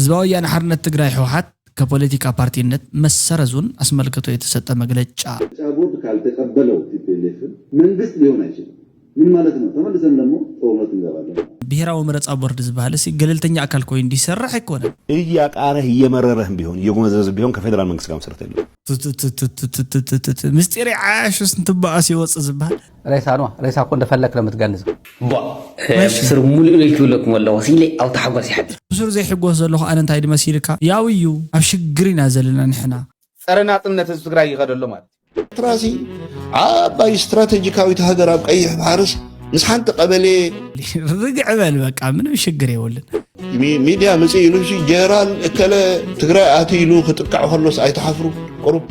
ህዝባዊ ወያነ ሓርነት ትግራይ ህወሓት ከፖለቲካ ፓርቲነት መሰረዙን ኣስመልክቶ የተሰጠ መግለጫ። ምርጫ ቦርድ ካልተቀበለው ቲ ፒ ኤል ኤፍ መንግስት ሊሆን አይችልም። ምን ማለት ነው? ተመልሰን ደግሞ ጦርነት እንገባለን። ብሔራዊ መረፃ ቦርድ ዝበሃል ሲ ገለልተኛ ኣካል ኮይኑ እንዲሰርሕ ኣይኮነን። እያቃረህ እየመረረህም ቢሆን እየጎመዘዝም ቢሆን ከፌዴራል መንግስት ጋር መስረት የለው። ምስጢር ዓያሹስ እንትበኣስ ይወፅ ዝበሃል። ሬሳ ነው። ሬሳ እኮ እንደፈለክ ነው የምትገንዘው። ብስር ሙሉእ ኢለ ትብለኩም ኣለኹ ኢለ ኣብ ታሕጓስ ይሓድር። ብስሩ ዘይሕጎስ ዘለኹ ኣነ እንታይ ድመሲልካ? ያው እዩ ኣብ ሽግር ኢና ዘለና ንሕና። ጸረ ናጽነት ህዝቢ ትግራይ ይኸደሎ ማለት እዩ። ኤርትራሲ ዓባይ ስትራቴጂካዊት ሃገር ኣብ ቀይሕ ባሕርስ ምስ ሓንቲ ቀበሌ ርግዕ በል በቃ ምንም ሽግር የብሉን። ሚድያ ምጽእ ኢሉ ሲ ጀነራል እከለ ትግራይ ኣትዩ ኢሉ ክጥቃዕ ከሎስ ኣይትሓፍሩ? ቁሩብ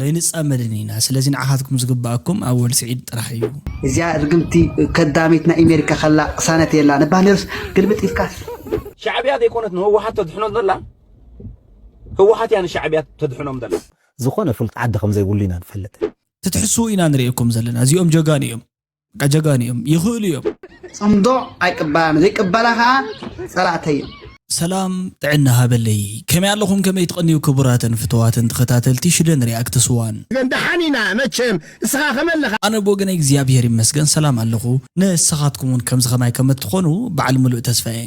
ለይንጻመድን ኢና። ስለዚ ንዓኻትኩም ዝግባኣኩም ኣወል ስዒድ ጥራሕ እዩ። እዚኣ ርግምቲ ከዳሚት ናይ ኣሜሪካ ከላ ቅሳነት የላ ነባህ ነርስ ግልብጥ ኢልካስ ሻዕብያ ዘይኮነት ንህወሓት ተድሕኖ ዘላ ህወሓት እያ ንሻዕብያ ተድሕኖም ዘላ። ዝኾነ ፍሉጥ ዓዲ ከም ዘይብሉ ኢና ንፈልጥ። ትትሕስዉ ኢና ንርእየኩም ዘለና። እዚኦም ጀጋኑ እዮም። በቃ ጀጋኑ እዮም። ይኽእሉ እዮም። ፅምዶ ኣይቅበላን ዘይቅበላ ከዓ ፀላእተይ እዮም። ሰላም ጥዕና ሃበለይ። ከመይ ኣለኹም? ከመይ ትቐንዩ ክቡራትን ፍትዋትን ተኸታተልቲ ሽደን ሪኣክትስ ዋን? ደሓን ኢና መቸም። ንስኻ ከመይ ኣለኻ? ኣነ ብወገነይ እግዚኣብሔር ይመስገን ሰላም ኣለኹ። ንስኻትኩም እውን ከምዚ ከማይ ከም እትኾኑ በዓል ምሉእ ተስፋ እየ።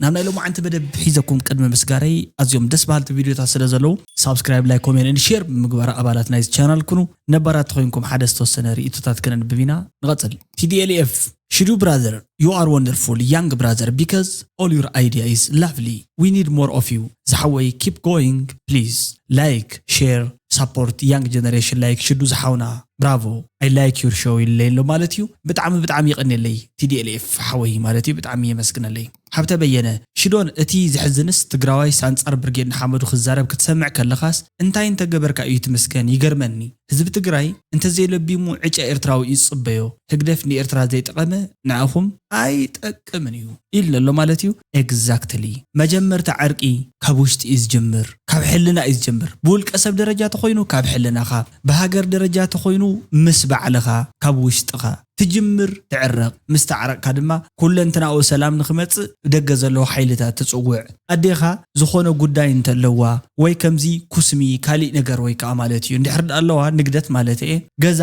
ናብ ናይ ሎማዓንቲ መደብ ሒዘኩም ቅድሚ ምስጋረይ ኣዝዮም ደስ በሃልቲ ቪድዮታት ስለ ዘለዉ ሳብስክራይብ፣ ላይክ፣ ኮሜንት፣ ሼር ብምግባር ኣባላት ናይዚ ቻናል ኩኑ። ነባራት ተኾይንኩም ሓደ ዝተወሰነ ርእይቶታት ክነንብብ ኢና። ንቐጽል። T D L F ሽዱ brother, you are wonderful young brother because all your idea is lovely. We need more of you. ዝሓወይ keep going please. Like, share, support young generation like ሽዱ ዝሓውና። Bravo. I like your show ኢለይ ኣሎ ማለት እዩ። ብጣዕሚ ብጣዕሚ የቐንየለይ T D L F ሓወይ ማለት እዩ። ብጣዕሚ የመስግነለይ። ሃብተ በየነ ሽዶን፣ እቲ ዘሕዝንስ ትግራዋይስ ኣንጻር ብርጌድ ንሓመዱ ክዛረብ ክትሰምዕ ከለኻስ እንታይ እንተገበርካ እዩ ትምስገን? ይገርመኒ። ህዝቢ ትግራይ እንተዘይለቢሙ ዕጨ ኤርትራዊ እዩ ዝጽበዮ። ህግደፍ ንኤርትራ ዘይጠቐመ ንዓኹም ኣይጠቅምን እዩ ኢሉ ኣሎ ማለት እዩ። Exactly። መጀመርታ ዕርቂ ካብ ውሽጢ እዩ ዝጅምር፣ ካብ ሕልና እዩ ዝጅምር። ብውልቀ ሰብ ደረጃ ተኾይኑ ካብ ሕልናኻ፣ ብሃገር ደረጃ ተኾይኑ ምስ ባዕልኻ ካብ ውሽጥኻ ትጅምር ትዕረቕ። ምስ ተዓረቕካ ድማ ኩለንትናኡ ሰላም ንኽመጽእ ብደገ ዘለዉ ሓይልታት ትጽውዕ። ኣዴኻ ዝኾነ ጉዳይ እንተለዋ ወይ ከምዚ ኩስሚ ካሊእ ነገር ወይ ከዓ ማለት እዩ እንድሕር ደኣ ኣለዋ ንግደት ማለት እየ ገዛ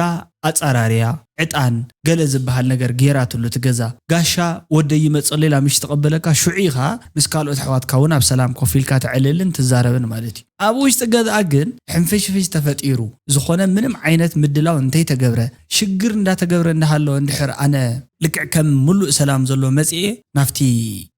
ኣጻራርያ ዕጣን ገለ ዝበሃል ነገር ጌራትሉ እቲ ገዛ ጋሻ ወደይ ይመጽእ ሌላ ምሽ ተቐበለካ ሽዑ ኢኻ ምስ ካልኦት ኣሕዋትካ እውን ኣብ ሰላም ኮፍ ኢልካ ተዕልልን ትዛረብን ማለት እዩ። ኣብ ውሽጢ ገዝኣ ግን ሕንፍሽፍሽ ተፈጢሩ ዝኾነ ምንም ዓይነት ምድላው እንተይተገብረ ሽግር እንዳተገብረ እንዳሃለወ እንድሕር ኣነ ልክዕ ከም ሙሉእ ሰላም ዘሎ መጽኤ ናብቲ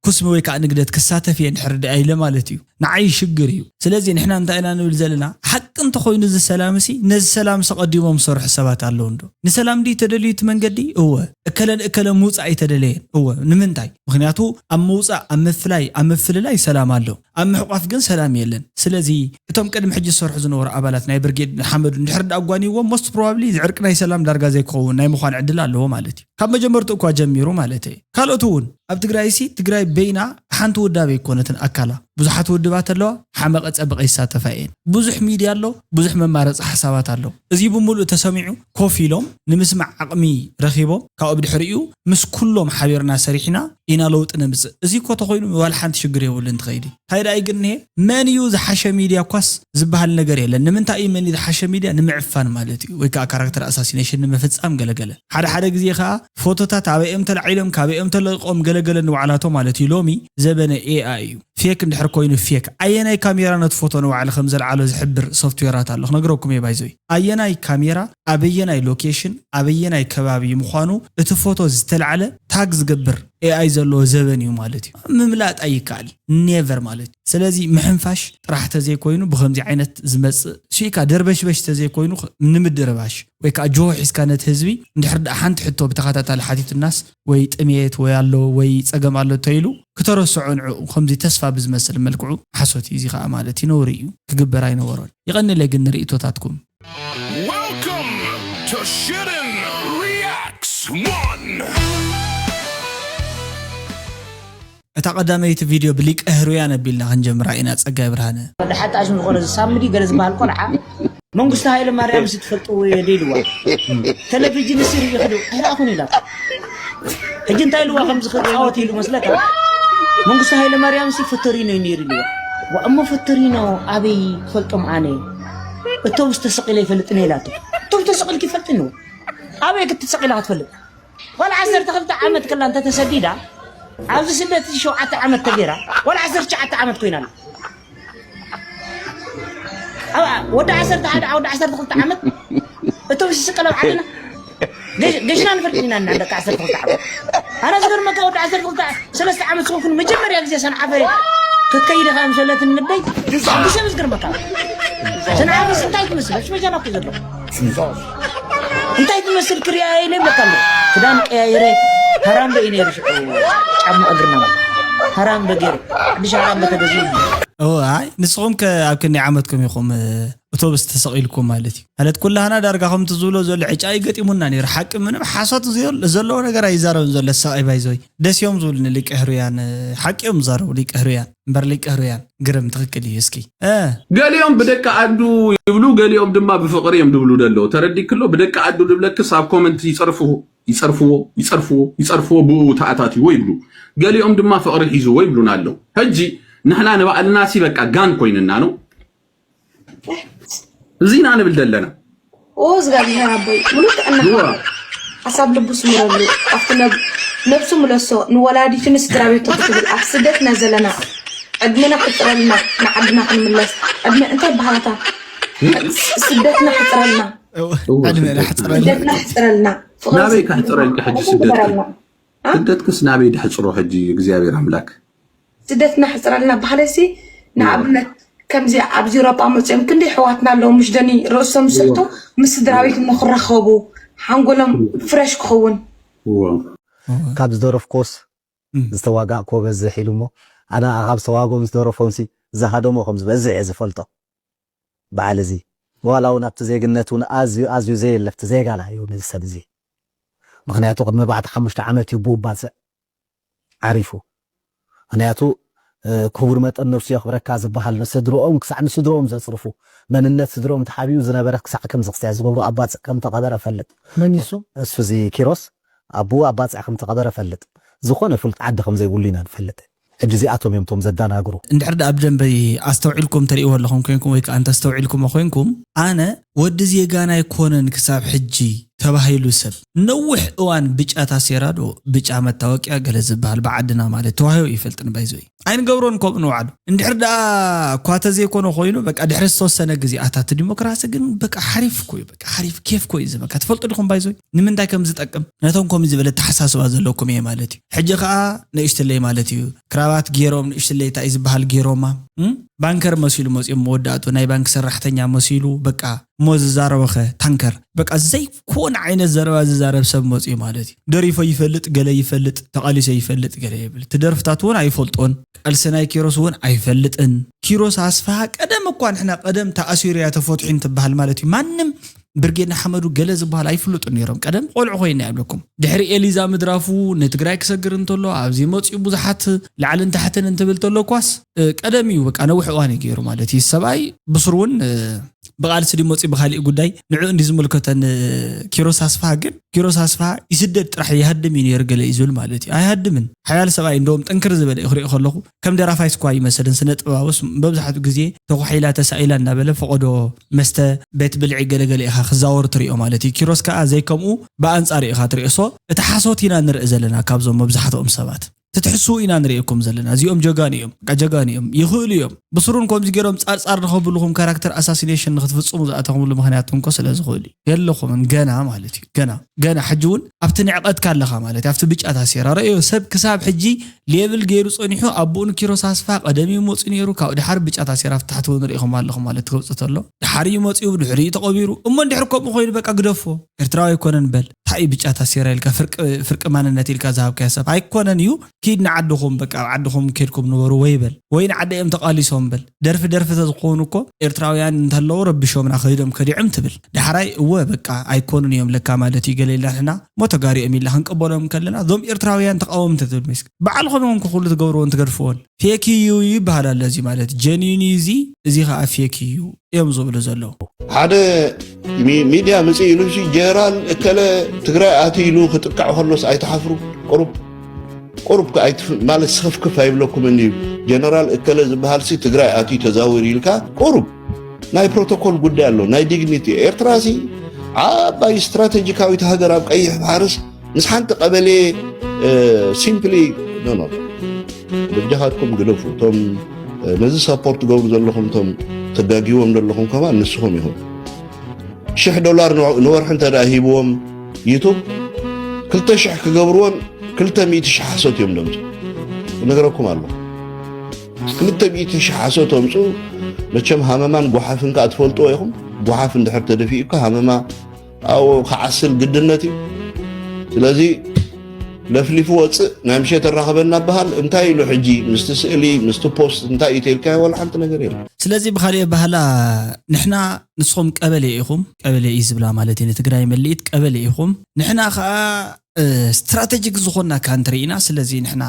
ኩስሚ ወይ ከዓ ንግደት ክሳተፍ እየ እንድሕር ደኣ ኢለ ማለት እዩ ንዓይ ሽግር እዩ። ስለዚ ንሕና እንታይ ኢና ንብል ዘለና ሓቂ እንተኾይኑ እዚ ሰላም ሲ ነዚ ሰላም ሲ ቀዲሞም ዝሰርሑ ሰባት ኣለዉ እንዶ ንሰላም ድዩ ተደልዩ እቲ መንገዲ እወ እከለን እከለ ምውፃእ ኣይተደለየን እወ ንምንታይ ምክንያቱ ኣብ ምውፃእ ኣብ ምፍላይ ኣብ ምፍልላይ ሰላም ኣሎ ኣብ ምሕቋፍ ግን ሰላም የለን። ስለዚ እቶም ቅድሚ ሕጂ ዝሰርሑ ዝነበሩ ኣባላት ናይ ብርጌድ ንሓመዱ እንድሕር ደኣ ኣጓንይዎም most probably እዚ ዕርቂ ናይ ሰላም ዳርጋ ዘይክኸውን ናይ ምዃን ዕድል ኣለዎ ማለት እዩ። ካብ መጀመርትኡ እኳ ጀሚሩ ማለት እየ። ካልኦት እውን ኣብ ትግራይ ሲ ትግራይ በይና ሓንቲ ውዳብ ኣይኮነትን ኣካላ ብዙሓት ውድባት ኣለዋ። ሓመቐ ፀበቐ ይሳተፋ እየን። ብዙሕ ሚድያ ኣሎ፣ ብዙሕ መማረፂ ሓሳባት ኣሎ። እዚ ብምሉእ ተሰሚዑ ኮፍ ኢሎም ንምስማዕ ዓቕሚ ረኺቦም ካብኡ ብድሕሪኡ ምስ ኩሎም ሓቢርና ሰሪሕና ኢና ለውጢ ነምፅእ። እዚ እኮ ተኾይኑ ዋላ ሓንቲ ሽግር የብሉን ትኸይዲ። እንታይ ደኣ ይግንሄ መን እዩ ዝሓሸ ሚድያ እኳስ ዝበሃል ነገር የለን። ንምንታይ እዩ መን እዩ ዝሓሸ ሚድያ ንምዕፋን ማለት እዩ ወይ ከዓ ካራክተር ኣሳሲኔሽን ንምፍፃም ገለገለ። ሓደ ሓደ ግዜ ከዓ ፎቶታት ኣበይ እዮም ተላዒሎም ካበይ እዮም ተለቂቖም ገለገለ ንባዕላቶ ማለት እዩ። ሎሚ ዘበነ ኤ ኣይ እዩ። ፌክ እንድሕር ኮይኑ ፌክ ኣየናይ ካሜራ ነቲ ፎቶ ንባዕሉ ከም ዘልዓሎ ዝሕብር ሶፍትዌራት ኣሎ ክነግረኩም እየ ባይዘይ ኣየናይ ካሜራ ኣበየናይ ሎኬሽን ኣበየናይ ከባቢ ምዃኑ እቲ ፎቶ ዝተልዓለ ታግ ዝገብር ኤኣይ ዘለዎ ዘበን እዩ ማለት እዩ። ምምላጥ ኣይከኣል ኔቨር ማለት እዩ። ስለዚ ምሕንፋሽ ጥራሕ ተዘይኮይኑ ብከምዚ ዓይነት ዝመፅእ ስኢካ ደርበሽበሽ ተዘይኮይኑ ንምድርባሽ ወይ ከዓ ጆሆ ሒዝካ ነቲ ህዝቢ እንድሕር ደኣ ሓንቲ ሕቶ ብተኸታታሊ ሓቲቱናስ ወይ ጥሜት ወይ ኣሎ ወይ ፀገም ኣሎ እንተኢሉ ክተረስዖ ንዕኡ ከምዚ ተስፋ ብዝመስል መልክዑ ሓሶት እዩ። እዚ ከዓ ማለት እዩ ነውሪ እዩ፣ ክግበር ኣይነበሮን። የቐንለይ ግን ንርእይቶታትኩም። Welcome to Shootin' Reacts One! እታ ቀዳመይቲ ቪድዮ ብሊቀ ህሩያን ኣቢልና ክንጀምራ ኢና። ጸጋይ ብርሃነ። ደሓን ጣሽም ዝኾነ ዝሳምዲ ገለ ዝበሃል ቆልዓ መንግስቱ ሃይለ ማርያም ስትፈልጥዎ እየ ደይልዋ ቴሌቪዥን ስር ይኽዱ ኣይረኣኹን ኢላ ሕጂ እንታይ ኢልዋ ከምዚ ክፃወት ኢሉ መስለካ መንግስቱ ሃይለ ማርያም ሲ ፈቶሪኖ እዩ ነይሩ ኢልዎ። ዋእሞ ፈቶሪኖ ኣበይ ክፈልጦም ኣነ? እቶብስ ተሰቂለ ይፈልጥ ነይላቶ። እቶብስ ተሰቂልክ ይፈልጥ ነው። ኣበይ ክትሰቂላ ክትፈልጥ? ዋላ ዓሰርተ ክልተ ዓመት ከላ እንተ ተሰዲዳ፣ ኣብዚ ስደት ሸውዓተ ዓመት ተገይራ፣ ዋላ ዓሰርተ ትሽዓተ ዓመት ኮይና ኣላ። ኣብ ወዲ ዓሰርተ ሓደ ወዲ ዓሰርተ ክልተ ዓመት እቶም ዝስቀል ኣብ ዓድና ገሽ- ገሽና ንፈልጥ ኢና እና ደቂ ዓሰርተ ክልተ ዓመት። ኣነ ዝገርመካ ወዲ ዓሰርተ ክልተ ሰለስተ ዓመት ዝኾንኩን መጀመርያ ግዜ ሰንዓፈ ክትከይድ ኢኻ ምሰለት ንበይ ሓጉሰ ዝገርመካ ሰንዓፈ እንታይ ትመስል ሽመጃና እኮ ዘሎ እንታይ ትመስል ክሪያ ኢለ ይብለካ ኣሎ። ክዳን ቀያይረ ሃራምበ እዩ ነይሩ ሽዑ ጫማ እግርና ማለት ሃራምበ ገይረ ሓድሽ ሃራምበ ተገዚኡ እዩ። ኦ ኣይ ንስኹም ከ ኣብ ክንደይ ዓመትኩም ኢኹም እ፣ እቶብስ ተሰቒልኩም ማለት እዩ ማለት ኩላህና ዳርጋ ከምቲ ዝብሎ ዘሎ ዕጫ እዩ ገጢሙና ነይሩ ሓቂ ምንም ሓሶት ዘየል- ዘለዎ ነገር ኣይዛረብን ዘሎ ሰብኣይ ባይዘይ ደስ እዮም ዝብሉ ንሊቀ ህሩያን እ፣ ሓቂ እዮም ዝዛረቡ ሊቀ ህሩያን እምበር ሊቀ ህሩያን ግርም ትኽክል እዩ እስኪ እ፣ ገሊኦም ብደቂ ዓዱ ይብሉ፣ ገሊኦም ድማ ብፍቕሪ እዮም ዝብሉ ደለዉ። ተረዲክሎ ብደቂ ዓዱ ዝብለክስ ኣብ ኮመንት ይጸርፍዎ ይጸርፍዎ ይጸርፍዎ ይጸርፍዎ ብኡ ተኣታትይዎ ይብሉ። ገሊኦም ድማ ፍቕሪ ሒዝዎ ይብሉና ኣለዉ። ሕጂ ንሕና ንባዕልና ሲ በቃ ጋን ኮይንና ነው እዚና ንብል ደለና። ኦ እግዚኣብሔር ኣቦይ ሙሉእ ጥዕና እዋ ሓሳብ ልቡ ስምረሉ ኣብቲ ነብ- ነብሱ ምለሶ ንወላዲቱ ንስድራ ቤቱ ክትብል ኣብ ስደት ኢና ዘለና ዕድመና ሕፅረልና ንዓድና ክንምለስ ዕድመ እንታይ በሃላታ ስደትና ሕፅረልና ዕድመና ሕፅረልና ስደትና ሕፅረልና ፍቕሪ ናበይ ከሕፅረልኪ ሕጂ ስደት ግበረልና። ስደትክስ ናበይ ድሕፅሮ ሕጂ እግዚኣብሔር ኣምላክ ስደትና ሕፅረልና ባህለሲ ንኣብነት ከምዚ ኣብዚ ኤውሮጳ መፅኦም ክንደይ ኣሕዋትና ኣለዉ ምሽ ደኒ ርእሶም ዝስሕቱ ምስ ስድራ ቤት ንክራኸቡ ሓንጎሎም ፍረሽ ክኸውን እዎ ካብ ዝደረፍኮስ ዝተዋጋእኮ በዝሕ ኢሉ እሞ ኣነ ካብ ዝተዋግኦም ዝደረፎምሲ ዝሃደሞ ከም ዝበዝሕ እየ ዝፈልጦ በዓል እዚ ዋላ እውን ኣብቲ ዜግነት እውን ኣዝዩ ኣዝዩ ዘየለ ኣብቲ ዜጋና እዩ ነዚ ሰብ እዚ ምክንያቱ ቅድሚ ኣርባዕተ ሓሙሽተ ዓመት እዩ ብኡ ባፅዕ ዓሪፉ ምክንያቱ ክቡር መጠን ነብሱ የኽብረካ ዝበሃል ንስድርኦም ክሳዕ ንስድርኦም ዘፅርፉ መንነት ስድርኦም ተሓቢኡ ዝነበረ ክሳዕ ከምዚ ክስታይ ዝገብሩ ኣባፅዕ ከም ተቐበረ ፈልጥ መን እሱ? እሱ እዚ ኪሮስ ኣቡኡ ኣባፅዕ ከም ተቐበረ ፈልጥ ዝኾነ ፍሉጥ ዓዲ ከም ዘይብሉ ኢና ንፈልጥ ሕጂ እዚኣቶም እዮም ቶም ዘዳናግሩ እንድሕር ደኣ ብደንበ ኣስተውዒልኩም ተርእይዎ ኣለኹም ኮይንኩም ወይ ከዓ እንተስተውዒልኩሞ ኮይንኩም ኣነ ወዲ ዜጋና ኣይኮነን ክሳብ ሕጂ ተባሂሉ ሰብ ነዊሕ እዋን ብጫ ታሴራ ዶ ብጫ መታወቂያ ገለ ዝበሃል ብዓድና ማለት ተዋሂቡ ይፈልጥን ባይዘይ ኣይንገብሮን ከምኡ ንባዕሉ እንድሕር ደኣ እኳ ተዘይኮነ ኮይኑ በቃ ድሕሪ ዝተወሰነ ግዜ ኣታ እቲ ዲሞክራሲ ግን በቃ ሓሪፍ እኮ እዩ በቃ ሓሪፍ ኬፍ እኮ እዩ ዝበካ ትፈልጡ ድኹም ባይዘይ ንምንታይ ከም ዝጠቅም ነቶም ከምኡ ዝበለ ተሓሳስባ ዘለኩም እየ ማለት እዩ ሕጂ ከዓ ንእሽትለይ ማለት እዩ ክራባት ገይሮም ንእሽትለይ እንታይ ዝበሃል ገይሮማ ባንከር መሲሉ መፅኦም መወዳእቱ ናይ ባንክ ሰራሕተኛ መሲሉ በቃ እሞ ዝዛረቦኸ ታንከር በቃ ዘይኮን ዓይነት ዘረባ ዝዛረብ ሰብ መፅኡ ማለት እዩ ደሪፎ ይፈልጥ ገለ ይፈልጥ ተቃሊሶ ይፈልጥ ገለ ይብል እቲ ደርፍታት እውን ኣይፈልጦን ቃልሲ ናይ ኪሮስ እውን ኣይፈልጥን ኪሮስ ኣስፍሃ ቀደም እኳ ንሕና ቀደም ተኣሲሩ እያ ተፈትሑ እንትበሃል ማለት እዩ ማንም ብርጌድ ንሓመዱ ገለ ዝበሃል ኣይፍልጡን ነይሮም ቀደም ቆልዑ ኮይና ይብለኩም ድሕሪ ኤሊዛ ምድራፉ ንትግራይ ክሰግር እንተሎ ኣብዚ መፅኡ ብዙሓት ላዕልን ታሕትን እንትብል ተሎ ኳስ ቀደም እዩ በቃ ነዊሕ እዋን እዩ ገይሩ ማለት እዩ ሰብኣይ ብስሩ እውን ብቓልሲ ድዩ መፅኡ ብካሊእ ጉዳይ ንዕኡ እንዲ ዝምልከተን ኪሮስ ኣስፍሃ ግን ኪሮስ ኣስፍሃ ይስደድ ጥራሕ ይሃድም እዩ ነይሩ ገለ እዩ ዝብል ማለት እዩ ኣይሃድምን ሓያል ሰብኣይ እንደውም ጥንክር ዝበለ እዩ ክሪኦ ከለኹ ከም ደራፋይ ስኳ ይመስልን ስነ ጥበባውስ መብዛሕትኡ ግዜ ተኳሒላ ተሳኢላ እናበለ ፈቐዶ መስተ ቤት ብልዒ ገለገለ ኢኻ ክዛወር ትሪኦ ማለት እዩ ኪሮስ ከዓ ዘይከምኡ ብኣንፃር ኢኻ ትሪኦ ሶ እቲ ሓሶት ኢና ንርኢ ዘለና ካብዞም መብዛሕትኦም ሰባት ትትሕስው ኢና ንርእየኩም ዘለና እዚኦም ጀጋኑ እዮም በቃ ጀጋኑ እዮም ይኽእሉ እዮም ብስሩን ከምዚ ገይሮም ፃርፃር ንኸብልኹም ካራክተር ኣሳሲኔሽን ንክትፍፅሙ ዝኣተኹምሉ ምክንያት እንኮ ስለ ዝኽእሉ እዩ የለኹምን ገና ማለት እዩ ገና ገና ሕጂ እውን ኣብቲ ንዕቐትካ ኣለኻ ማለት እዩ ኣብቲ ብጫ ታሴራ ረእዮ ሰብ ክሳብ ሕጂ ሌብል ገይሩ ፀኒሑ ኣቦኡ ንኪሮስ ኣስፋ ቀደም እዩ መፁ ነይሩ ካብ ድሓር ብጫ ታሴራ ኣብቲ ታሕቲ እውን ርኢኹም ኣለኹም ማለት ትገብፁ ተሎ ድሓር እዩ መፅኡ ብድሕሪኡ ተቐቢሩ እሞ እንድሕር ከምኡ ኮይኑ በቃ ግደፎ ኤርትራዊ ኣይኮነን በል እንታይ እዩ ብጫ ታሴራ ኢልካ ፍርቂ ማንነት ኢልካ ዝሃብካዮ ሰብ ኣይኮነን እዩ ኪድ ንዓድኹም በቃ ኣብ ዓድኹም ኬድኩም ንበሩ ወይ በል ወይ ንዓደ እዮም ተቓሊሶም በል ደርፊ ደርፊ ተዝኾኑ እኮ ኤርትራውያን እንተለዉ ረቢሾምና ከይዶም ከዲዖም ትብል ዳሕራይ እወ በቃ ኣይኮኑን እዮም ለካ ማለት እዩ ገለ ኢልና ንሕና እሞ ተጋሪኦም ኢልና ክንቅበሎም ከለና እዞም ኤርትራውያን ተቃወምቲ ትብል ሚስክ ባዕልኹም ኢኹም ክኩሉ ትገብርዎን ትገድፍዎን ፌክ እዩ ይበሃል ኣሎ እዚ ማለት ጀኒን እዩ እዚ እዚ ከዓ ፌክ እዩ እዮም ዝብሉ ዘለዉ ሓደ ሚድያ ምፅእ ኢሉ ጀነራል እከለ ትግራይ ኣትዩ ኢሉ ክጥቃዕ ከሎስ ኣይትሓፍሩ ቁሩብ ቁሩብ ከ ኣይትፍ-፣ ማለት ስኽፍክፍ ኣይብለኩምን እዩ። ጀነራል እከለ ዝበሃል ሲ ትግራይ ኣትዩ ተዛዊሩ ኢልካ ቁሩብ ናይ ፕሮቶኮል ጉዳይ ኣሎ፣ ናይ ዲግኒቲ። ኤርትራ ሲ ዓባይ ስትራቴጂካዊት ሃገር ኣብ ቀይሕ ባሕርስ ምስ ሓንቲ ቀበሌ፣ እ፣ ሲምፕሊ ኖ፣ ኖ። በጃኻትኩም ግደፉ። እቶም፣ እ፣ ነዚ ሳፖርት ትገብሩ ዘለኹም፣ እቶም ተጋጊዎም ዘለኹም ከማን ንስኹም ኢኹም። ሽሕ ዶላር ን-፣ ንወርሒ እንተ ደኣ ሂብዎም ዩቱብ ክልተ ሽሕ ክገብርዎን ክልተ ሚእቲ ሽሕ ሓሶት እዮም ደምፁ። እነግረኩም ኣለኹ። ክልተ ሚእቲ ሽሕ ሓሶት ኣምፁ። መቸም ሃመማን ጓሓፍን ከኣ ትፈልጥዎ ኢኹም። ጓሓፍ እንድሕር ተደፊኡ እኮ ሃመማ ኣብኡ ክዓስል ግድነት እዩ። ስለዚ ለፍሊፉ ወፅእ፣ ናይ ምሸት ኣራኸበና በሃል። እንታይ ኢሉ ሕጂ ምስቲ ስእሊ፣ ምስቲ ፖስት እንታይ እዩ ተልካዮ? ዋላ ሓንቲ ነገር የለን። ስለዚ ብኻሊእ ኣባህላ ንሕና ንስኹም ቀበሌ ኢኹም፣ ቀበሌ እዩ ዝብላ ማለት እዩ፣ ንትግራይ መሊኢት ቀበሌ ኢኹም። ንሕና ኸኣ፣ እ፣ ስትራቴጂክ ዝኾንና ካንትሪ ኢና። ስለዚ ንሕና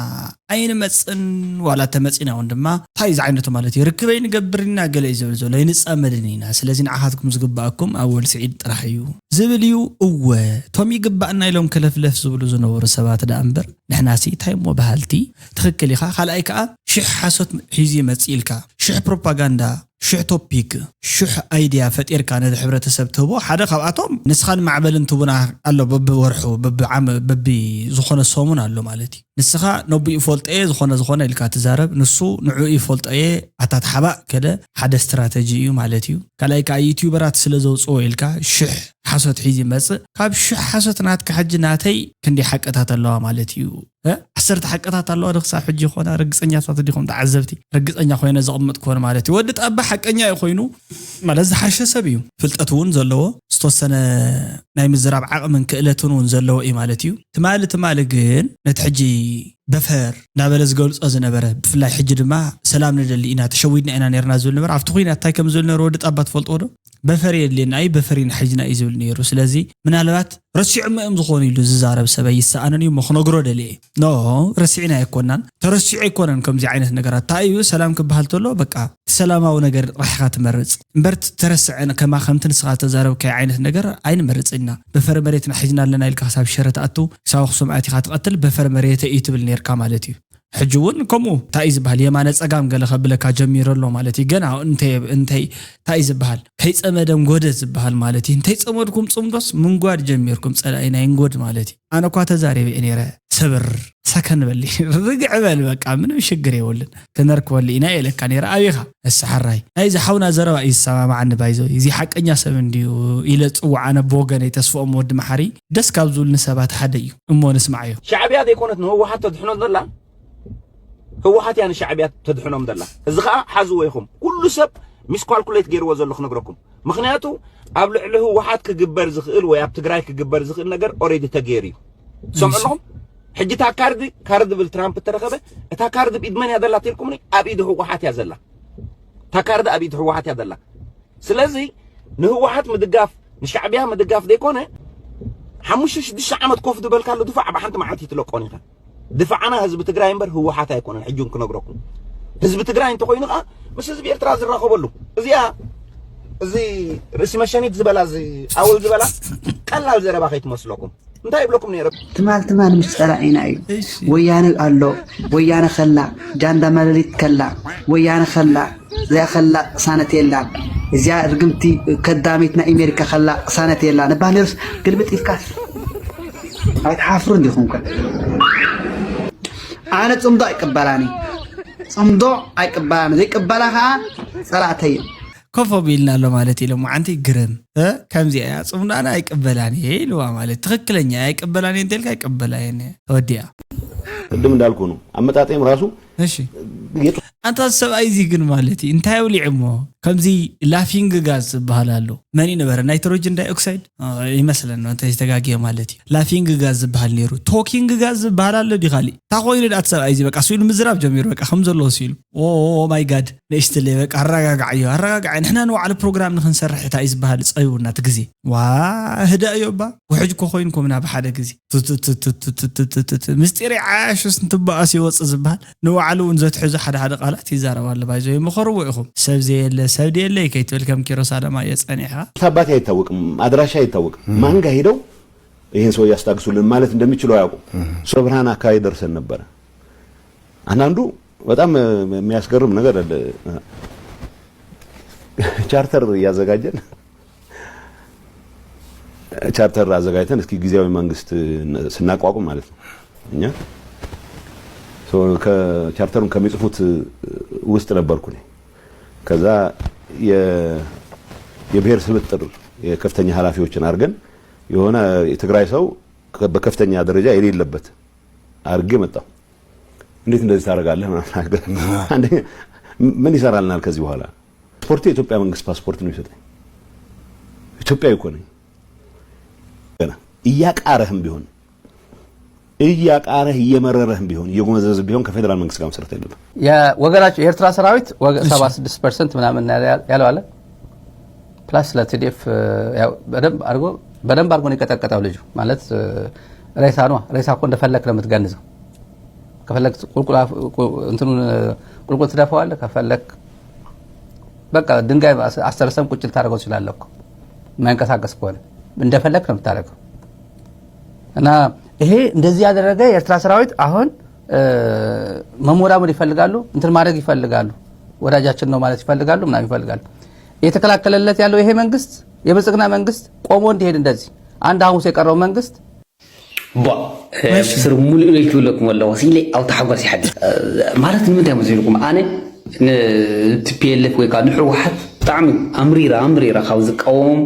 ኣይንመጽን፣ ዋላ ተመጺና እውን ድማ እንታይ ዝዓይነቱ ማለት እዩ፣ ርክብ ኣይንገብርን ኢና፣ ገለ እዩ ዝብል ዘሎ፣ ኣይንጻመድን ኢና። ስለዚ ንዓኻትኩም ዝግባኣኩም ኣወል ስዒድ ጥራሕ እዩ ዝብል እዩ። እወ፣ እቶም ይግባእና ኢሎም ከለፍለፍ ዝብሉ ዝነበሩ ሰባት ደኣ እምበር፣ ንሕናሲ እንታይ እሞ በሃልቲ። ትኽክል ኢኻ። ካልኣይ ከኣ ሽሕ ሓሶት ሒዙ ይመጽእ ኢልካ፣ ሽሕ ፕሮፓጋንዳ፣ ሽሕ ቶፒክ፣ ሽሕ ኣይድያ ፈጢርካ ነቲ ሕብረተሰብ ትህቦ። ሓደ ካብኣቶም ንስኻን ማዕበልን ትቡና ኣሎ፣ በብወርሑ፣ በብዓመ-፣ በቢ ዝኾነ ሰሙን ኣሎ ማለት እዩ። ንስኻ ነቡ ይፈልጦ እየ ዝኾነ ዝኾነ ኢልካ ትዛረብ፣ ንሱ ንዕኡ ይፈልጦ እየ ኣታት ሓባእ ከለ ሓደ ስትራተጂ እዩ ማለት እዩ። ካልኣይ ከኣ ዩቲዩበራት ስለ ዘውፅኦ ኢልካ ሽሕ ሓሶት ሒዙ ይመፅእ። ካብ ሽሕ ሓሶት ናትካ ሕጂ ናተይ ክንደይ ሓቅታት ኣለዋ ማለት እዩ? እ? ዓሰርተ ሓቅታት ኣለዋ ዶ ክሳብ ሕጂ ይኾና? ርግፀኛታት ዲኹም ተዓዘብቲ? ርግፀኛ ኮይነ ዘቕምጥ ክኾን ማለት እዩ። ወዲ ጣባ ሓቀኛ እዩ ኮይኑ ማለት ዝሓሸ ሰብ እዩ። ፍልጠት እውን ዘለዎ፣ ዝተወሰነ ናይ ምዝራብ ዓቕምን ክእለትን እውን ዘለዎ እዩ ማለት እዩ። ትማሊ ትማሊ ግን ነቲ ሕጂ በፈር እናበለ ዝገልጾ ዝነበረ፣ ብፍላይ ሕጂ ድማ ሰላም ንደሊ ኢና፣ ተሸዊድና ኢና ነርና ዝብል ነበረ። ኣብቲ ኲናት እንታይ ከም ዝብል ነበረ ወዲ ጣባ ትፈልጥዎ ዶ? በፈር የድልየና እዩ፣ በፈር ኢና ሒዝና እዩ ዝብል ነይሩ። ስለዚ ምናልባት ረሲዖም እዮም ዝኾኑ ኢሉ ዝዛረብ ሰብ ኣይሰኣንን እዩ እሞ ክነግሮ ደልየ። ኖ፣ ረሲዕና ኣይኮናን፣ ተረሲዑ ኣይኮነን ከምዚ ዓይነት ነገራት። እንታይ እዩ ሰላም ክበሃል ተሎ በቃ እቲ ሰላማዊ ነገር ጥራሕ ኢኻ ትመርጽ እምበር፣ ተረስዐ ከማ ከምቲ ንስኻ ዝተዛረብካዮ ዓይነት ነገር ኣይንመርጽን ኢና። በፈር መሬትና ሒዝና ኣለና ኢልካ ክሳብ ሽረ ትኣቱ፣ ክሳብ ኣኽሱም ኣቲኻ ትቐትል በፈር መሬተ እዩ ትብል ነርካ ማለት እዩ። ሕጂ እውን ከምኡ እንታይ እዩ ዝበሃል የማነ ጸጋም ገለ ከብለካ ጀሚሩ ኣሎ ማለት እዩ። ገና እንታይ እንታይ እንታይ እዩ ዝበሃል ከይጸመደ እንጎደ ዝበሃል ማለት እዩ። እንተይጸመድኩም ጽምዶስ ምንጓድ ጀሚርኩም ጸላኢ ናይ እንጎድ ማለት እዩ። ኣነ እኳ ተዛሪበ እየ ነይረ። ሰብር ሰከን በሊ ርግዕ በል በቃ ምንም ሽግር የብሉን። ክነርክበሉ ኢና ኢለካ ነይረ። ኣቢኻ እሰሓራይ ናይዚ ሓውና ዘረባ እዩ ዝሰማማዓኒ ባይዞ እዚ ሓቀኛ ሰብ እንድዩ ኢለ ጽውዓ ኣነ ብወገነይ ተስፍኦም ወዲ መሓሪ ደስ ካብ ዝብሉኒ ሰባት ሓደ እዩ። እሞ ንስማዓዮ። ሻዕብያ ዘይኮነት ንህወሓት ተድሕኖ ዘላ ህወሓት እያ ንሻዕብያ ተድሕኖም ዘላ። እዚ ከዓ ሓዝዎ ኢኹም። ኩሉ ሰብ ሚስኳልኩሌት ገይርዎ ዘሎ ክነግረኩም። ምኽንያቱ ኣብ ልዕሊ ህወሓት ክግበር ዝኽእል ወይ ኣብ ትግራይ ክግበር ዝኽእል ነገር ኦሬዲ ተገይሩ እዩ። ትሰምዑ ኣለኹም? ሕጂ እታ ካርዲ ካርዲ ብል ትራምፕ እተረኸበ እታ ካርዲ ብኢድ መን እያ ዘላ ተልኩምኒ? ኣብ ኢድ ህወሓት እያ ዘላ። እታ ካርዲ ኣብ ኢድ ህወሓት እያ ዘላ። ስለዚ ንህወሓት ምድጋፍ ንሻዕብያ ምድጋፍ ዘይኮነ ሓሙሽተ ሽዱሽተ ዓመት ኮፍ ዝበልካሉ ድፋዕ ብሓንቲ መዓልቲ ትለቆን ኢኻ። ድፋዕና ህዝቢ ትግራይ እምበር ህወሓት ኣይኮነን። ሕጂ እውን ክነግረኩም ህዝቢ ትግራይ እንተኮይኑ ከዓ ምስ ህዝቢ ኤርትራ ዝራኸበሉ እዚኣ እዚ ርእሲ መሸኒት ዝበላ እዚ ኣወል ዝበላ ቀላል ዘረባ ከይትመስለኩም እንታይ ይብለኩም ነይረ ትማል ትማል ምስ ፀላኢና እዩ። ወያነ ኣሎ፣ ወያነ ከላ፣ ጃንዳ መለሊት ከላ፣ ወያነ ከላ፣ እዚኣ ከላ ቅሳነት የላን፣ እዚኣ ርግምቲ ከዳሚት ናይ ኣሜሪካ ከላ ቅሳነት የላን እባ ነርስ ግልብጥ ኢልካስ ኣይትሓፍሩን ዲኹም ከ? ኣነ ፅምዶ ኣይቅበላን እዩ። ፅምዶ ኣይቅበላን፣ ዘይቅበላ ከዓ ፀላእተይ እዮም። ኮፍ ኣቢልና ኣሎ ማለት ኢሎም ዓንቲ ግርም እ ከምዚኣ እያ ፅምዶ ኣነ ኣይቅበላን እየ ኢልዋ ማለት ትኽክለኛ እያ ኣይቅበላን እየ እንተልካ ኣይቅበላ እየ ተወዲኣ ቅድም እንዳልኩ ነው አመጣጤም ራሱ እሺ የጡ- ኣንታ ሰብኣይ እዚ ግን ማለት እዩ እንታይ ኣውሊዑ እሞ ከምዚ ላፊንግ ጋዝ ዝበሃል ኣሎ መን እዩ ነበረ ናይትሮጅን ዳይኦክሳይድ ይመስለና እንተ ዝተጋግየ ማለት እዩ ላፊንግ ጋዝ ዝበሃል ነይሩ ቶኪንግ ጋዝ ዝበሃል ኣሎ ዲ ካሊእ እንታይ ኮይኑ ዳኣ እቲ ሰብኣይ እዚ በቃ ስኢሉ ምዝራብ ጀሚሩ በቃ ከም ዘለዎ ስኢሉ ኦ ማይ ጋድ ንእሽትለይ በቃ ኣረጋግዓዮ ኣረጋግዓዮ ንሕና ንባዕሉ ፕሮግራም ንክንሰርሕ እታ እዩ ዝበሃል ፀቢቡና እቲ ግዜ ዋ ህዳእ እዮ እባ ውሕጅ እኮ ኮይንኩምና ብሓደ ግዜ ቱቱቱቱቱቱቱቱቱ ምስጢር ይዓያሹስ እንትበኣስ ይወፅእ ዝበሃል ንባዕሉ እውን ዘትሕዙ ሓደ ሓደ ቃላት ይዛረብ ኣሎ ባይዞ ይምኸርዎ ኢኹም ሰብ ዘየለ ሰብ ደየለይ ከይትብል ከም ኪሮስ ኣለማዮ ፀኒሕኻ የት አባቴ አይታወቅም አድራሻ አይታወቅም ማን ጋ ሄደው ይህን ሰው ያስታግሱልን ማለት እንደሚችሉ አያውቁም ሶብርሃን አካባቢ ደርሰን ነበረ አንዳንዱ በጣም የሚያስገርም ነገር አለ። ቻርተር እያዘጋጀን ቻርተር አዘጋጅተን እስኪ ጊዜያዊ መንግስት ስናቋቁም ማለት ነው። እኛ ቻርተሩን ከሚጽፉት ውስጥ ነበርኩ። ከዛ የብሔር ስብጥር የከፍተኛ ኃላፊዎችን አድርገን የሆነ የትግራይ ሰው በከፍተኛ ደረጃ የሌለበት አድርጌ መጣሁ። እንዴት እንደዚህ ታደርጋለህ? አንደኛ ምን ይሰራልናል ከዚህ በኋላ? ፓስፖርት የኢትዮጵያ መንግስት ፓስፖርት ነው ይሰጠኝ። ኢትዮጵያዊ እኮ ነኝ። ገና እያቃረህም ቢሆን እያቃረህ እየመረረህም ቢሆን እየጎመዘዝህ ቢሆን ከፌዴራል መንግስት ጋር መስራት የለብህም። የወገናቸው የኤርትራ ሰራዊት ወገ- ሰባ ስድስት ፐርሰንት ምናምን ያለ- ያለው አለ። ፕላስ ለቲዲኤፍ ያው በደንብ አድርጎ በደንብ አድርጎ ነው የቀጠቀጠው ልጁ ማለት ሬሳ ነው። ሬሳ እኮ እንደፈለክ ነው የምትገንዘው። ከፈለክ ቁልቁል አፍ- ቁ- እንትኑን ቁልቁል ትደፋዋለህ። ከፈለክ በቃ ድንጋይ አስ- አስተርሰም ቁጭ ልታደርገው ትችላለህ እኮ የማይንቀሳቀስ ከሆነ እንደፈለክ ነው የምታደርገው። እና ይሄ እንደዚህ ያደረገ የኤርትራ ሰራዊት አሁን መሞዳሞድ ይፈልጋሉ፣ እንትን ማድረግ ይፈልጋሉ፣ ወዳጃችን ነው ማለት ይፈልጋሉ፣ ምናምን ይፈልጋሉ። እየተከላከለለት ያለው ይሄ መንግስት የብልጽግና መንግስት ቆሞ እንዲሄድ እንደዚህ አንድ ሐሙስ የቀረው መንግስት ቧ ስር ሙሉእ ኢለ ክብለኩም ኣለኹ ኢለ ኣብ ታሕጓስ ይሓድር ማለት ንምንታይ መሲልኩም ኣነ ንቲፒኤልኤፍ ወይ ከዓ ንሕወሓት ብጣዕሚ ኣምሪራ ኣምሪራ ካብ ዝቃወሞም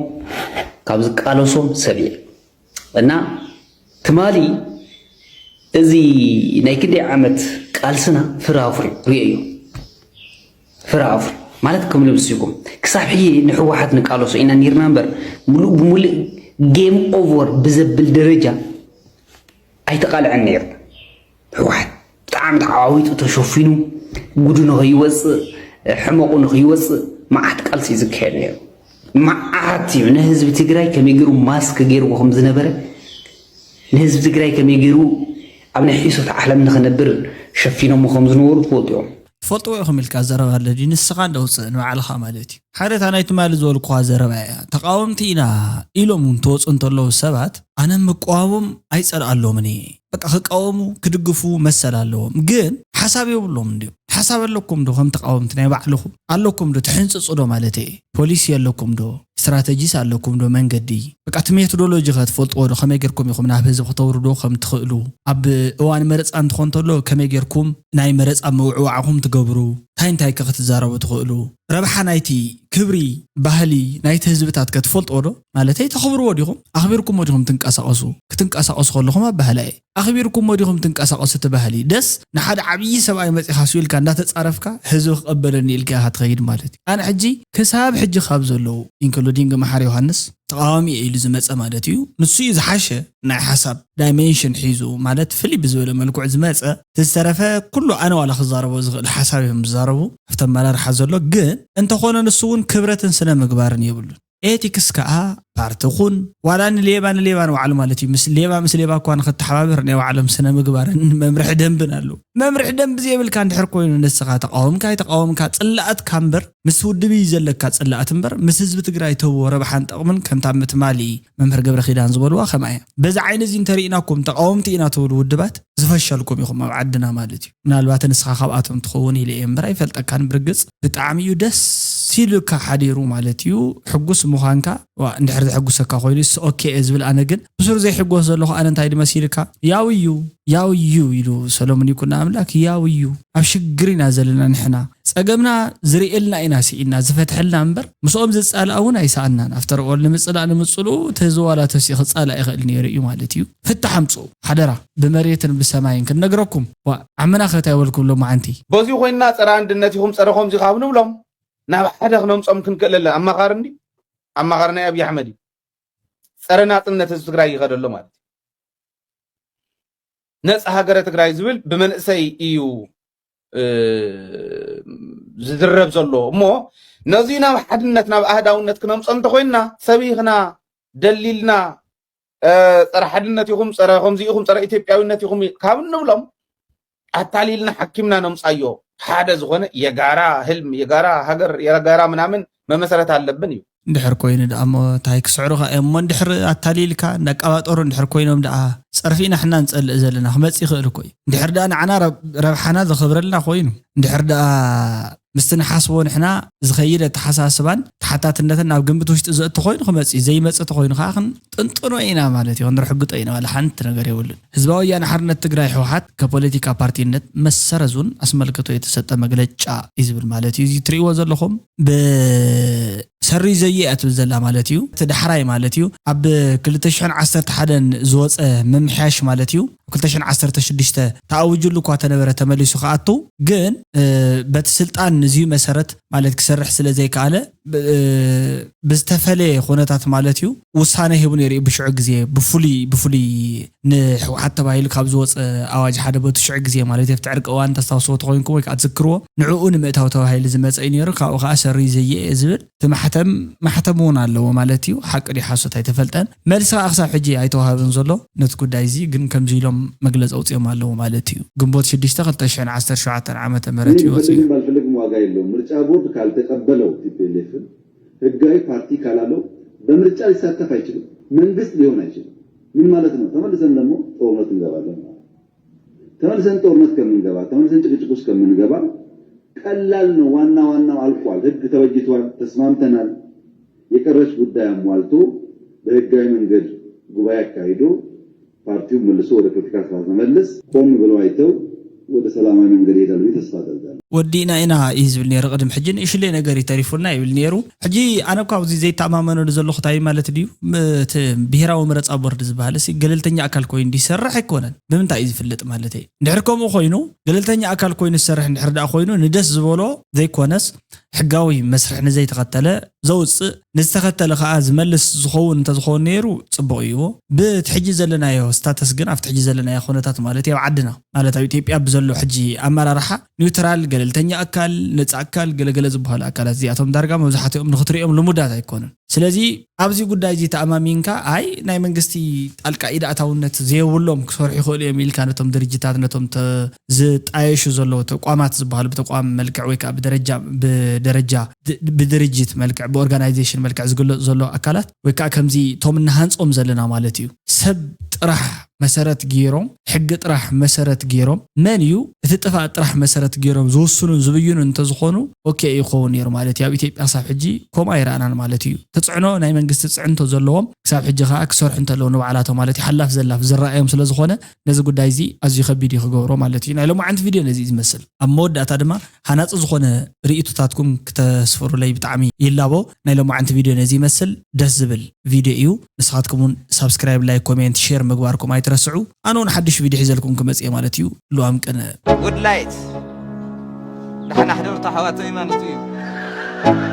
ካብ ዝቃለሶም ሰብ እየ እና ትማሊ እዚ ናይ ክንደይ ዓመት ቃልስና ፍራፍሪ ርእዮ ፍራፍሪ ማለት ከም ልብሲኩም ክሳብ ሕጂ ንሕወሓት ንቃለሶ ኢና ኒርና እምበር ሙሉእ ብሙሉእ ጌም ኦቨር ብዘብል ደረጃ ኣይተቃልዐን ነይሩ። ህወሓት ብጣዕሚ ተዓዋዊጡ ተሸፊኑ ጉዱ ንኸይወፅእ ሕመቑ ንኸይወፅእ መዓት ቃልሲ እዩ ዝካየድ ነይሩ። መዓት እዩ ንህዝቢ ትግራይ ከመይ ገይሩ ማስክ ገይርዎ ከም ዝነበረ ንህዝቢ ትግራይ ከመይ ገይሩ ኣብ ናይ ሒሶት ዓለም ንኸነብር ሸፊኖሞ ከም ዝነበሩ ትፈልጡ እዮም። ትፈልጥዎ ኢኹም ኢልካ ዘረባ ኣሎ ድዩ ንስኻ እንደ ውፅእ ንባዕልኻ ማለት እዩ። ሓደ እታ ናይ ትማሊ ዝበልኩኻ ዘረባ እያ። ተቓወምቲ ኢና ኢሎም እውን ትወፁ እንተለዉ ሰባት ኣነ ምቅዋሞም ኣይፀልኣሎምን እየ። በቃ ክቃወሙ ክድግፉ መሰል ኣለዎም። ግን ሓሳብ የብሎም እንዲዮም። ሓሳብ ኣለኩም ዶ ከም ተቓወምቲ ናይ ባዕልኹም ኣለኩም ዶ ትሕንፅፁ ዶ ማለት እየ። ፖሊሲ ኣለኩም ዶ ስትራተጂስ ኣለኩም ዶ መንገዲ በቃ እቲ ሜቶዶሎጂ ከ ትፈልጥዎ ዶ ከመይ ጌርኩም ኢኹም ናብ ህዝቢ ክተውርዶ ከም ትኽእሉ ኣብ እዋን መረፃ እንትኾን ተሎ ከመይ ጌርኩም ናይ መረፃ ምውዕዋዕኹም ትገብሩ እንታይ እንታይ ከ ክትዛረቡ ትኽእሉ ረብሓ ናይቲ ክብሪ ባህሊ ናይቲ ህዝብታት ከ ትፈልጥዎ ዶ ማለተይ ተኽብርዎ ዲኹም ኣኽቢርኩሞ ዲኹም ትንቀሳቐሱ ክትንቀሳቐሱ ከለኹም ኣብ ባህላ እየ ኣኽቢርኩሞ ዲኹም ትንቀሳቐሱ እቲ ባህሊ ደስ ንሓደ ዓብዪ ሰብኣይ መፂኻ ስኢልካ እንዳተፃረፍካ ህዝቢ ክቐበለኒ ኢልካ ኢኻ ትኸይድ ማለት እዩ ኣነ ሕጂ ክሳብ ሕጂ ካብ ዘለዉ ኢንክሉዲንግ መሓር ዮሃንስ ተቓዋሚ እየ ኢሉ ዝመፀ ማለት እዩ ንሱ እዩ ዝሓሸ ናይ ሓሳብ ዳይሜንሽን ሒዙ ማለት ፍልይ ብዝበለ መልክዑ ዝመፀ ዝተረፈ ኩሉ ኣነ ዋላ ክዛረቦ ዝኽእል ሓሳብ እዮም ዝዛረቡ ኣብቲ ኣመራርሓ ዘሎ ግን እንተኾነ ንሱ እውን ክብረትን ስነ ምግባርን የብሉን ኤቲክስ ከዓ ፓርቲ ኹን ዋላ ንሌባ ንሌባ ንባዕሉ ማለት እዩ ምስ ሌባ ምስ ሌባ እኳ ንክተሓባብር ናይ ባዕሎም ስነ ምግባርን መምርሒ ደንብን ኣለዉ መምርሒ ደንቢ ዘየብልካ እንድሕር ኮይኑ ንስኻ ተቃወምካ ኣይተቃወምካ ፅላኣትካ እምበር ምስ ውድብ እዩ ዘለካ ፅላኣት እምበር ምስ ህዝቢ ትግራይ ተህቦ ረብሓን ጠቕምን ከምታ ምትማሊ መምህር ገብረ ኪዳን ዝበልዋ ከምኣ እያ በዚ ዓይኒ እዚ እንተርኢናኩም ተቃወምቲ ኢና ትብሉ ውድባት ዝፈሸልኩም ኢኹም ኣብ ዓድና ማለት እዩ ምናልባት ንስኻ ካብኣቶም ትኸውን ኢለ እየ እምበር ኣይፈልጠካን ብርግፅ ብጣዕሚ እዩ ደስ ኢሉካ ሓዲሩ ማለት እዩ ሕጉስ ምዃንካ ዋ እንድሕር ዘሐጉሰካ ኮይኑ ስ ኦኬ እየ ዝብል ኣነ ግን ብሱር ዘይሕጎስ ዘለኹ ኣነ እንታይ ድመሲልካ ያው እዩ ያው እዩ ኢሉ ሰሎሙን ይኩን ኣምላክ ያው እዩ ኣብ ሽግር ኢና ዘለና ንሕና ጸገምና ዝርእየልና ኢና ስኢና ዝፈትሐልና እምበር ምስኦም ዝጻላእ እውን ኣይሰኣናን ኣብተ ረኦል ንምጽላእ ንምጽልኡ እቲ ህዝቢ ዋላ ተሲኡ ክጻላእ ይኽእል ነይሩ እዩ ማለት እዩ ፍታሕ ኣምጽኡ ሓደራ ብመሬትን ብሰማይን ክንነግረኩም ዋ ዓመና ከታ ይበልኩም ሎማዓንቲ በዚሁ ኮይንና ጸረ ኣንድነት ኢኹም ጸረ ከምዚ ካብ ንብሎም ናብ ሓደ ክነምጾም ክንክእል ኣለ ኣማኻሪ እንዲ ኣማኻሪ ናይ ኣብይ ኣሕመድ እዩ ጸረ ናጽነት ህዝቢ ትግራይ ይኸደሎ ማለት እዩ ነጻ ሃገረ ትግራይ ዝብል ብመንእሰይ እዩ ዝድረብ ዘሎ እሞ ነዚ ናብ ሓድነት ናብ ኣህዳውነት ክነምፀ እንተኮይንና ሰቢኽና ደሊልና ፀረ ሓድነት ይኹም ፀረ ከምዚ ይኹም ፀረ ኢትዮጵያዊነት ይኹም ካብ እንብሎም ኣታሊልና ሓኪምና ነምፃዮ ሓደ ዝኾነ የጋራ ህልም የጋራ ሃገር የጋራ ምናምን መመሰረት ኣለብን እዩ እንድሕር ኮይኑ ደኣ እሞ እንታይ ክስዕሩኻ እዮም እሞ እንድሕር ኣታሊልካ እንዳቀባጠሩ እንድሕር ኮይኖም ደኣ ጠርፊ ኢና ሕና ንጸልእ ዘለና ክመጽእ ይኽእል እኮ እዩ። እንድሕር ደኣ ንዓና ረብ- ረብሓና ዘኽብረልና ኮይኑ፣ እንድሕር ደኣ ምስቲ ንሓስቦ ንሕና ዝኸይድ ኣተሓሳስባን ተሓታትነትን ናብ ግምት ውሽጢ ዘእቱ ኮይኑ ክመጽእ እዩ። ዘይመጽእ ተኾይኑ ከዓ ክንጥንጥኖ ኢና ማለት እዩ። ክንርሕግጦ ኢና። ዋላ ሓንቲ ነገር የብሉን። ህዝባዊ ወያነ ሓርነት ትግራይ ህወሓት ከፖለቲካ ፓርቲነት መሰረዙን ኣስመልክቶ የተሰጠ መግለጫ እዩ ዝብል ማለት እዩ። እዚ ትርእይዎ ዘለኹም ብ ሰሪ ዘየ እያ ትብል ዘላ ማለት እዩ። እቲ ዳሕራይ ማለት እዩ ኣብ ክልተ ሽሕን ዓሰርተ ሓደን ዝወፀ ምምሕያሽ ማለት እዩ። ክልተ ሽሕን ዓሰርተ ሽዱሽተ ተኣውጅሉ እኳ ተነበረ ተመሊሱ ክኣቱ ግን እ፣ በቲ ስልጣን ንዚዩ መሰረት ማለት ክሰርሕ ስለ ዘይከኣለ ብ- እ፣ ብዝተፈለየ ኩነታት ማለት እዩ ውሳነ ሂቡ ነይሩ እዩ። ብሽዑ ግዜ ብፍሉይ ብፍሉይ ንህወሓት ተባሂሉ ካብ ዝወፀ ኣዋጅ ሓደ በቲ ሽዑ ግዜ ማለት እዩ ኣብቲ ዕርቂ እዋን ተስታውስዎ ተኮይንኩም ወይ ከዓ ትዝክርዎ ንዕኡ ንምእታው ተባሂሉ ዝመፀ እዩ ነይሩ። ካብኡ ከዓ ሰሪ ዘየ እየ ዝብል እቲ ማሕተም ማሕተም እውን ኣለዎ ማለት እዩ። ሓቂ ድዩ ሓሶት ኣይተፈልጠን። መልሲ ከዓ ክሳብ ሕጂ ኣይተዋሃበን ዘሎ ነቲ ጉዳይ እዚ ግን ከምዚ ኢሎም መግለፂ ኣውፅኦም ኣለዎ ማለት እዩ። ግንቦት ሽዱሽተ ክልተ ሽሕን ዓሰርተ ሸውዓተን ዓመተ ምህረት እዩ ወፂኡ። ባልፈልግም ዋጋ የለውም። ምርጫ ቦርድ ካልተቀበለው ቲፒኤልኤፍን ህጋዊ ፓርቲ ካላለው በምርጫ ሊሳተፍ ኣይችልም። መንግስት ሊሆን ኣይችልም። ምን ማለት ነው? ተመልሰን ደግሞ ጦርነት እንገባለን ማለት ነው። ተመልሰን ጦርነት ከምንገባ፣ ተመልሰን ጭቅጭቅ ውስጥ ከምንገባ ቀላል ነው። ዋና ዋናው አልቋል። ህግ ተበጅቷል፣ ተስማምተናል። የቀረች ጉዳይ አሟልቶ በህጋዊ መንገድ ጉባኤ አካሂዶ ፓርቲውን መልሶ ወደ ፖለቲካ ስርዓት መመለስ ቆም ብለው አይተው ወደ ሰላማዊ መንገድ ይሄዳሉ ብዬ ተስፋ አደርጋለሁ። ወዲእና ኢና እዩ ዝብል ነይሩ። ቅድም ሕጂ ንእሽለይ ነገር እዩ ተሪፉና ይብል ነይሩ። ሕጂ ኣነ እኳ ኣብዚ ዘይተኣማመነሉ ዘለኹ እንታይ ማለት ድዩ እቲ ብሄራዊ መረፃ ቦርድ ዝበሃል ሲ ገለልተኛ ኣካል ኮይኑ እንዲሰርሕ ኣይኮነን። ብምንታይ እዩ ዝፍለጥ ማለት እዩ? እንድሕር ከምኡ ኮይኑ ገለልተኛ ኣካል ኮይኑ ዝሰርሕ እንድሕር ደኣ ኮይኑ ንደስ ዝበሎ ዘይኮነስ ሕጋዊ መስርሕ ንዘይተኸተለ ዘውፅእ ንዝተኸተለ ከዓ ዝመልስ ዝኸውን እንተዝኸውን ነይሩ ፅቡቕ እዩ። ብቲ ሕጂ ዘለናዮ ስታተስ ግን ኣብቲ ሕጂ ዘለናዮ ኩነታት ማለት እዩ ኣብ ዓድና ማለት ኣብ ኢትዮጵያ ብዘሎ ሕጂ ኣመራርሓ ኒውትራል ገለልተኛ ኣካል ነፃ ኣካል ገለገለ ዝበሃሉ ኣካላት እዚኣቶም ዳርጋ መብዛሕትኦም ንክትሪኦም ልሙዳት ኣይኮኑን። ስለዚ ኣብዚ ጉዳይ እዚ ተኣማሚንካ ኣይ ናይ መንግስቲ ጣልቃ ኢድ ኣእታውነት ዘየብሎም ክሰርሑ ይኽእሉ እዮም ኢልካ ነቶም ድርጅታት ነቶም ዝጣየሹ ዘለዉ ተቋማት ዝበሃሉ ብተቋም መልክዕ ወይ ከዓ ብደረጃ ብደረጃ ብድርጅት መልክዕ ብኦርጋናይዜሽን መልክዕ ዝግለፁ ዘለዉ ኣካላት ወይ ከዓ ከምዚ እቶም እናሃንፆም ዘለና ማለት እዩ ሰብ ጥራሕ መሰረት ገይሮም ሕጊ ጥራሕ መሰረት ገይሮም መን እዩ እቲ ጥፋእ ጥራሕ መሰረት ገይሮም ዝውስኑን ዝብይኑ እንተዝኾኑ ኦኬ ይኸውን ነይሩ ማለት እዩ። ኣብ ኢትዮጵያ ክሳብ ሕጂ ከምኡ ኣይረኣናን ማለት እዩ። ተፅዕኖ ናይ መንግስቲ ፅዕንቶ ዘለዎም ክሳብ ሕጂ ከዓ ክሰርሑ እንተለዉ ንባዕላቶም ማለት እዩ ሓላፍ ዘላፍ ዝረኣዮም ስለዝኾነ ነዚ ጉዳይ እዚ ኣዝዩ ከቢድ እዩ ክገብሮ ማለት እዩ። ናይ ሎማዓንቲ ቪድዮ ነዚ እዩ ዝመስል። ኣብ መወዳእታ ድማ ሃናፂ ዝኾነ ርእይቶታትኩም ክተስፍሩለይ ብጣዕሚ ይላቦ። ናይ ሎማዓንቲ ቪድዮ ነዚ ይመስል። ደስ ዝብል ቪድዮ እዩ። ንስኻትኩም እውን ሳብስክራይብ፣ ላይክ፣ ኮሜንት፣ ሼር ምግባርኩም ኣይትረስዑ። ኣነ እውን ሓድሽ ቪድዮ ሒዘልኩም ክመፅእ እየ ማለት እዩ። ልዋም ቅነ ጉድ ላይት ዳሕና ሕደሩ ተሓዋተይ ማለት እዩ።